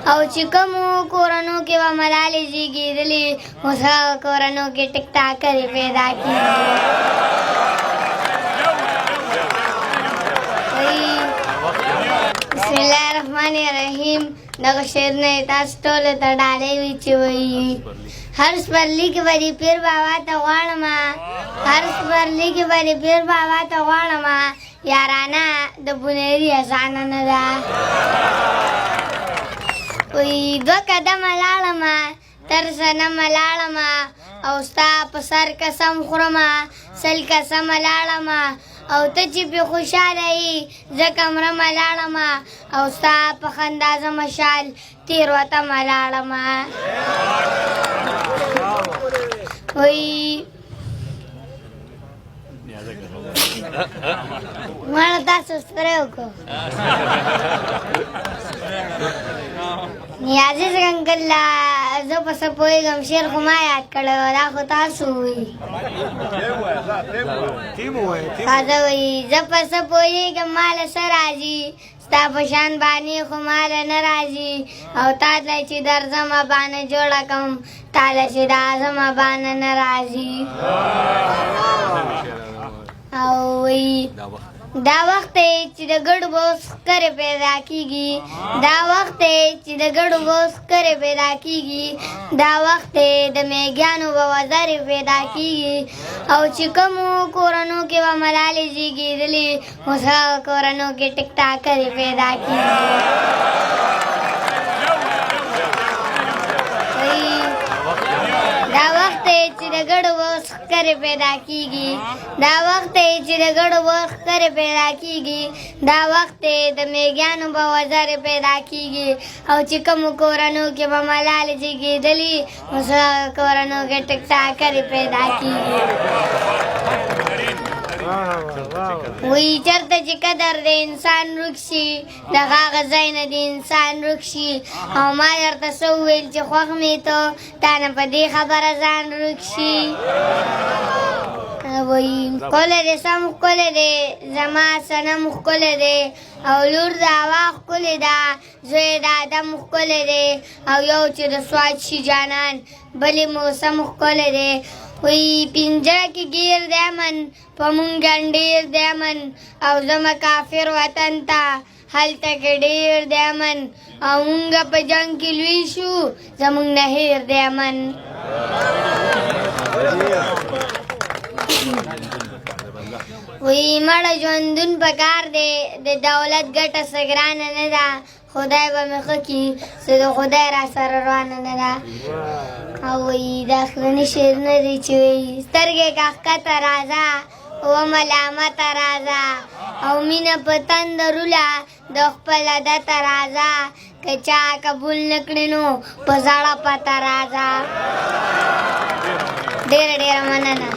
او چې کومو کورنو کې به ملالې زیږېدلې، اوس هغه کورنو کې ټیکټاکرې پیدا کېږي. بسم الله الرحمن الرحیم. دغه شعرونه یې تاسو ټولو ته ډالۍ وي چې وایي: هر سپرلي کې به دې پیر بابا ته غواړم، هر سپرلي کې به دې پیر بابا ته غواړم، یارانه د بنیري اسانه نه ده. وایي دوه قدمه لاړمه، تر صنمه لاړمه، او ستا په سر قسم خورمه، 100 قسمه لاړمه، او ته چې پې خوشحاله یې ځکه مرمه لاړمه، او ستا په خندا زه مشال تېروتمه لاړمه. وایي ماله تاسو سپری وکړو. نیازي څنګه زه په څه پوهېږم، شعر خو ما یاد کړی و، دا خو تاسو ووایي. تاسو وایي زه په څه پوهېږم، ماله څه راځي، ستا په شان بانې خو ماله نه راځي، او تا ته چې درځمه بانه جوړه کوم، تا له چې راځمه بانه نه راځي. او وایي دا وخت دی چې د ګډو بوس ښکرې پیدا کېږي، دا وخت دی چې د ګډو بوس ښکرې پیدا کېږي، دا وخت دی د میږیانو به وزرې پیدا کېږي، او چې کومو کورنو کې به ملالې زیږېدلې، اوس هغه کورنو کې ټیکټاکرې پیدا کېږي. دا وخت دی چې د ګډو بوس ښکرې پیدا کېږي، دا وخت دی چې د ګډو بوس ښکرې پیدا کېږي، دا وخت دی د میږیانو به وزرې پیدا کېږي، او چې کومو کورنو کې به ملالې زیږېدلي، اوس هغه کورنو کې ټیکټاکرې پیدا کېږي. وایي چېرته چې قدر د انسان ورک شي، د هغه ځای نه د انسان ورک شي، او ما درته څه وویل چې خوښ مې ته، تا نه په دې خبره ځان ورک شي. وایي ښکلی دی سم ښکلی دی، زما صنم ښکلی دی، او لور د هوا ښکلې ده، زوی د آدم ښکلی دی، او یو چې د سواد شي جانان بلې موسم ښکلی دی. وایي پنجره کې ګیر دی امن، په مونږ ډېر دی امن، او زما کافر وطن ته هلته کې ډېر دی امن، او مونږ په جنګ کې لوی شو، زمونږ نه هېر دی امن. وایي مړه ژوندون په کار دی، د دولت ګټه څه ګرانه نه ده، خدای به مې ښه کړي، څه د خدای را سره روانه نه ده. او وایي دا اخرني شعرونه دي چې وایي سترګې که ښکته راځه، و ملامته راځه، او مینه په تندر وله د خپل عادته راځه، که چا قبول نه کړي نو په زړه پته راځه. ډېره ډېره مننه.